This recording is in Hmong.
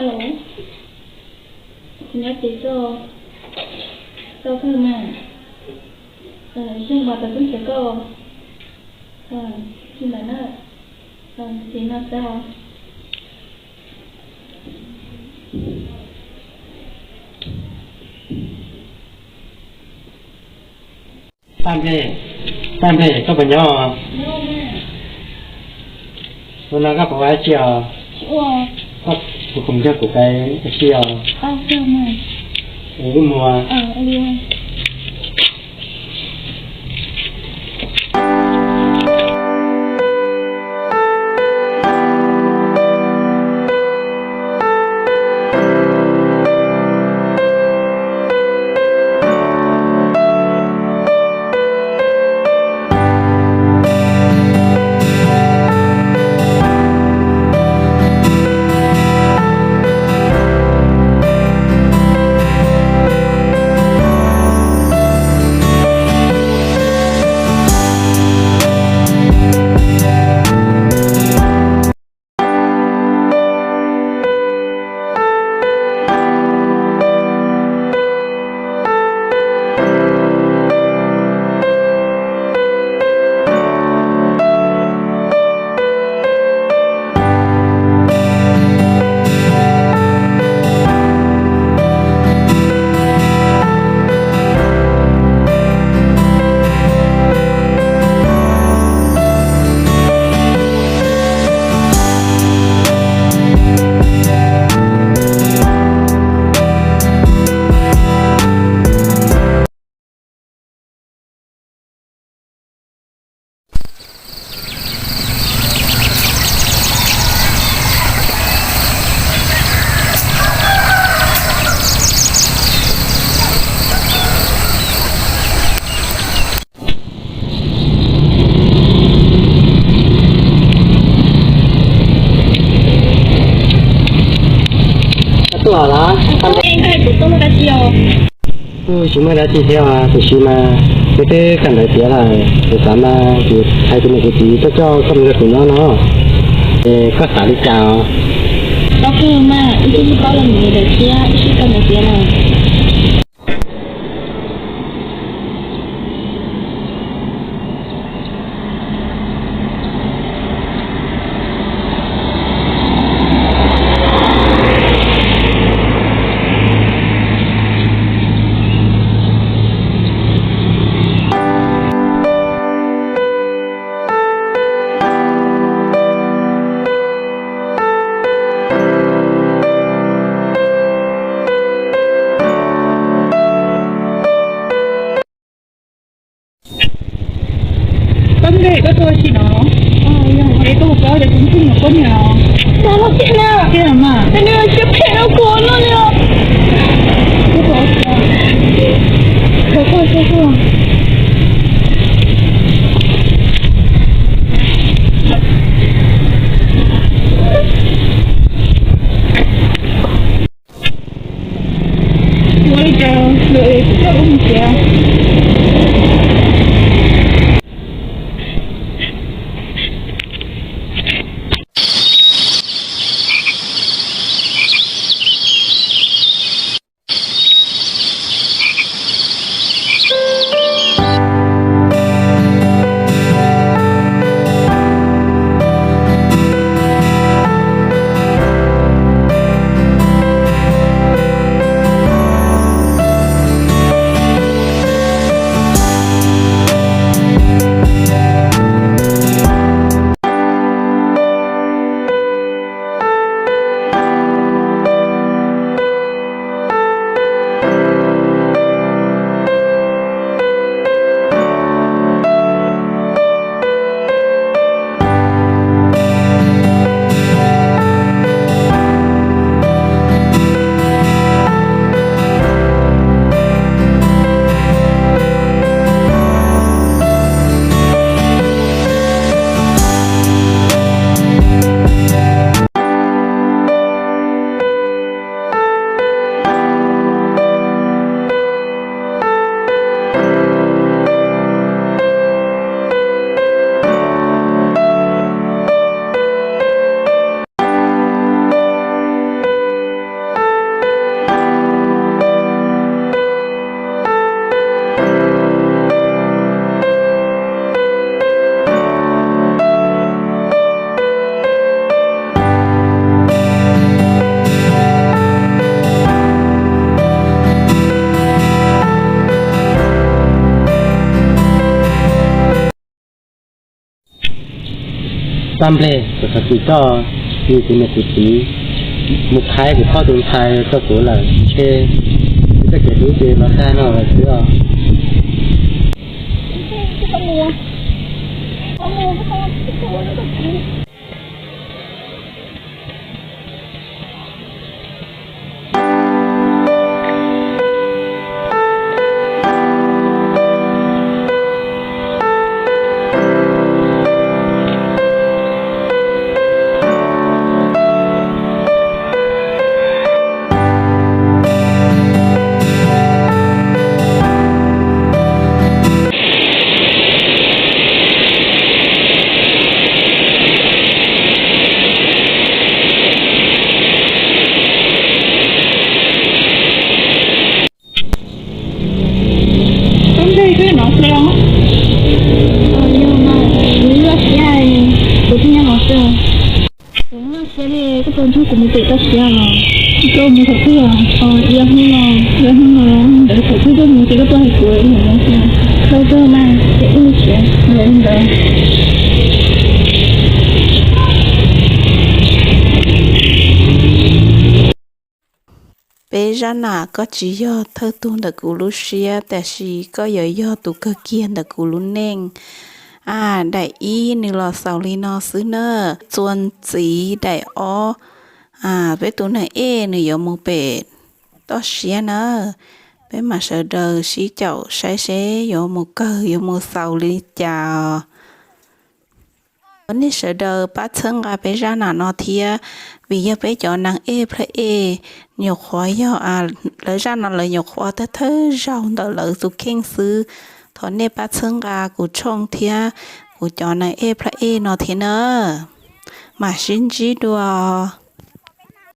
Kuv nyob tsev xwb. Tau kawg mas. Zeeg mas tau tub ntxhais koj. Li ntawd na, tsev no xwb os. Paj Nplej, Paj Nplej, koj puas nyob? Ua no koj puas ua dab tsi os? Koj puas khoom nrog kuv pais ua si os? Wb mus. Tuaj los? Kuj tsis muaj dab tsi thiab, tiam sis mas kuv twb kawm ntawv tiav lawm, kuv xav mas kuv hais tus niam tus txiv coj coj koj mus nrog kuv nyob no, es koj xav li cas os? Tau kawg mas, wb twb paub los mus ntawd thiab, wb twb kawm ntawv tiav lawm. Koj nqe koj tuaj ua si no. Es koj puas paub tias kuv tus nyuam koj niam os? Tiag mas, nws siab phem rau kuv no li os. Ua li cas lawm es kuv coj lub mus tiag. Txaj nplej kuv txhob tsis coj nws kuv niam kuv txiv mus qhaib kuv phob tus ntxhais rau kuv lawm, ntshe kuv txoj kev hlub ces los tag no lawm xwb os. Koj ntshe koj nov xwb los? Yog mas, kuv lub siab, kuv thiaj nyob hauv xwb. Kuv lub siab li, koj puas nrog kuv mus pem toj siab os? Koj mus thaum twg? Ib ob hnub no, ib ob hnub no ntawd thaum twg koj mus ces koj tuaj hais kuv no xwb. Tau kawg mas, ces wb siav ntawd. Peb Zaj Nam, koj tsis yog thawj tug ntawm kuv lub siab, tiam sis koj yuav yog tus kawg kiag ntawm kuv lub neej. A, daim ib nws los xaus li no xwb na. Txuas ntxiv daim ob, peb tus neeg ej nws yuav mus pem toj siab na. Peb mam sawv daws sib caum saib seb yuav mus kawg yuav mus xaus li cas os. Thov nej sawv daws pab txhawb nqa peb Zaj Nam no thiab, vim yog peb cov neeg ej plhaw ej nyuam qhuav yog, lawv zaj no lawv nyuam qhuav thawj thawj zaug ntawm lawv tus kheej xwb. Thov nej pab txhawb nqa kuv tshooj thiab kuv cov neeg ej plhaw ej no thiab na. Mam sib ntsib dua.